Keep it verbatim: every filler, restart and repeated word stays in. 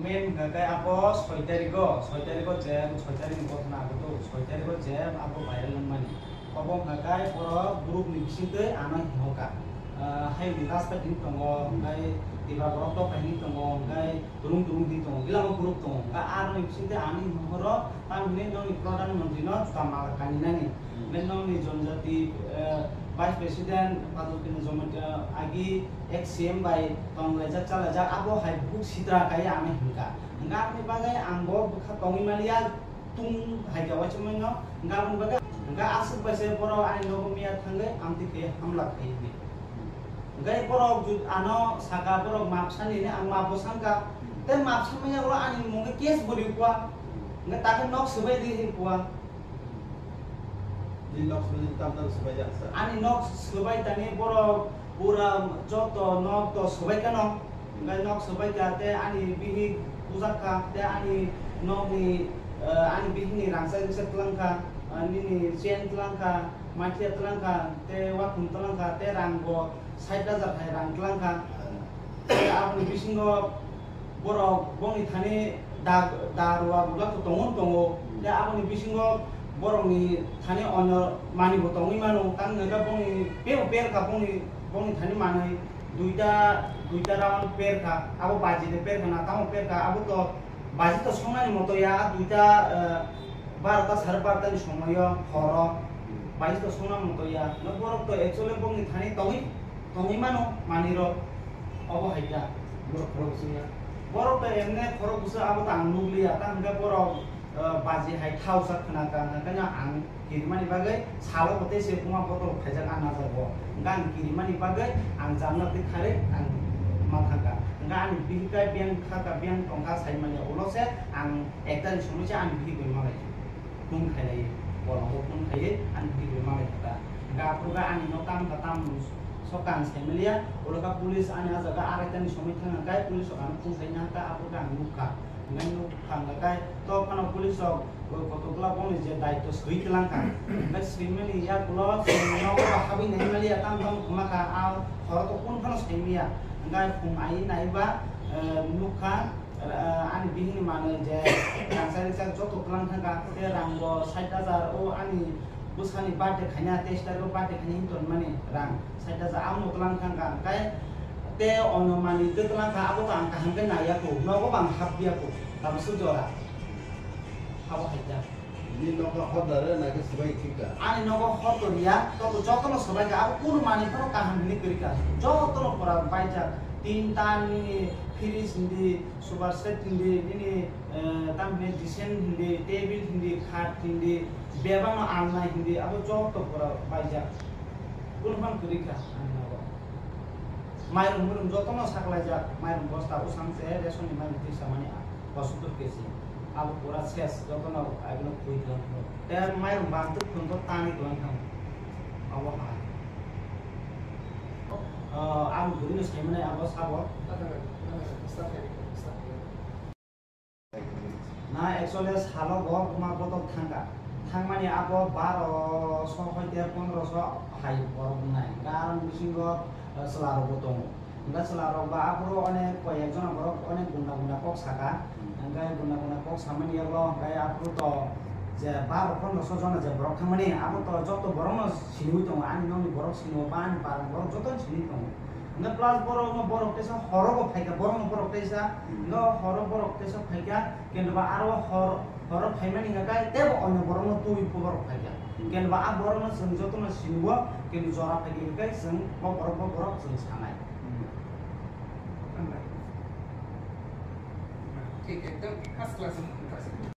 Main hwnkha khe abo soi tarikgo, soi tarikgo je, soi tarikni gotna abo do, soi tarikgo je abo viral wngmani. Obo hwnkha khe borok group ni bisingtwi ano hinhoka. Ah, hai ni last pai tini tongo, hwnkhe tiba borok tok pai hini tongo, hwnkhe turung turung hini tongo, gila bo group tongo. Hwnkhe aroni bisingtwi ani hinhoro, tamhinwi nokni Pradhan Mantri no juta mala kaninani. Hmm. Hwnkhe nokni Jonjati, eh, Vice President, Padukini Jamatia, agi ex C M bai tonglaijak chalaijak, abo hai buhuk sitra kaiye ano hinkha. Hwnkhe aboni bagwi ang bo bwkha tongwi maliya, tung hai kha uaisa mano, hwnkhe aboni bagwi, hwnkhe aswk bai se borok ani nogo miya thangwi amtwi khe hamla khai hwnwi. Hwnkhe borok ju-, ano saka borok map sani hwnwi ang map bo sankha. Tei map samani ulo ani mungwi case bo rikwa. Hwnkhe takhe nok swbai di hinkwa. Nini nok swbai tam tam swbai jak sa. Ani nok swbai tani borok pura joto nok to swbai kano. Hwnkhe nok swbai ka tei ani bihik bujak kha tei ani nokni, eh, ani bihikni rangchak rikchak twlang kha, eh, nini chain twlang kha, maithia twlang kha, tei wakhum twlang kha, tei rang bo sait hajar hai rang twlang kha. Tei aboni bisingo borok bongni thani da, da rwya budak to tongo, tongo. Tei aboni bisingo borokni thani onyo manwi bo tongwi mano. Tamni hwnkhe bongni pebo per kha bongni, bongni thani manwi duita, duita round per kha. Abo baji de per kha na tamo per kha, abo to baji to songnani moto ya, duita, eh, barota sare barota ni somoyo horo baji to songnani moto ya. No borok to actually bongni thani tongwi tongwi mano manwirok, obo hai kha. Borok khorok bwswk ya? Borok to emne khorok bwswk, abo to ang nukliya, ta hwnkhe borok, eh, baji hai thausa khna kha, hwnkhe no ang kirimani bagwi salo bo tei se kuma botol khaijak a najago. Hwnkhe ang kirimani bagwi ang jamna twi kharwi ang ma thangkha. Hwnkhe ani bihik kha biyang kha kha biyang tongkha saimanya, ulo se ang ekta ni somoi se ani bihik bai malai. Phone khailai, bolongo phone khaiwi ani bihik bai malai kha. Hwnkhe aphuru khe ani nok tam kha tam sok ang saimaliya, ulo kha police ani ah jaga araitani somoi thangkha khe police rok ano phone khaina kha aphuru khe ang nukha. Hwnkhe nukha hwnkhe to phano police rok kotokla bongni je daityo swi twlang kha. Hwnkhe swimani yakulo nogo habwi naimaliya tam tam khuma kha, a horo to kunu phano saimaya. Hwnkhe phung ai naiba, eh, nukha. Ah, ani bihikni manwi je rangchak rikchak joto twlang thangkha, tei rang bo sait hajar, o ani bwsani birthday khaina, teis tarikh o birthday khaina hinwi tonmani rang sait hajar, abono twlang thangkha, hwnkhe tei onyo manwi tei twlang kha, abo to ang kaham khe naiya kho, nogo bo ang hapya kho, tabukhe jora abo hai kha. Nini nokha hor da re, naikhe swbai thik kha. Ani nogo hor to riya, tobo jotono swbai kha, abo kunu manwi phano kaham hinwi kwrwi kha. Jotono pura baijak, tinta nini fridge hindi, super set hindi, nini, eh, tamni design hindi, table hindi, khat hindi, bebakno alna hindi, abo joto pura baijak. Kunu phano kwrwi kha ani nogo. Mairum muirum jotono saklaijak, mairum bosta usang se ration ni mairum tisa mani a. Pochattor kg. Abo pura ses, jotono abono khui tong. Te mairum bantwk khun to tani tong thang. Abo ha. Ah, ang bwrwino saimani abo sabo. Na actually salo bo buma botok thangkha. Thangmani abo baro so hoite pondro so hai borok wngnai. Hwnkhe aroni bisingo, eh, chwla rokbo tongo. Hwnkhe chwla rok ba aphuru onek koi ek jona borok onek gunda gunda kok saka. Hmm. Hwnkhe gunda gunda kok samani yago hwnkhe aphuru to je baro pondro so jona je borok thangmani abo to joto borokno siniwi tongo. Ani nokni borok siniwo ba ani parani borok jotono siniwi tongo. Hwnkhe plus borokno borok teisa horo bo phaikha, borokno borok teisa, hmm, hwnkhe horo borok teisa phaikha, kintu ba aro hor-, horo phaimani hwnkhe teibo onyo borokno twiwi borok phaikha. Hmm. Kintu ba a borokno chwng jotono siniwo, kintu jora phaikha hwnkhe chwng bo borok, bo borok chwng sanai. Hmm. Thik ekdom first class.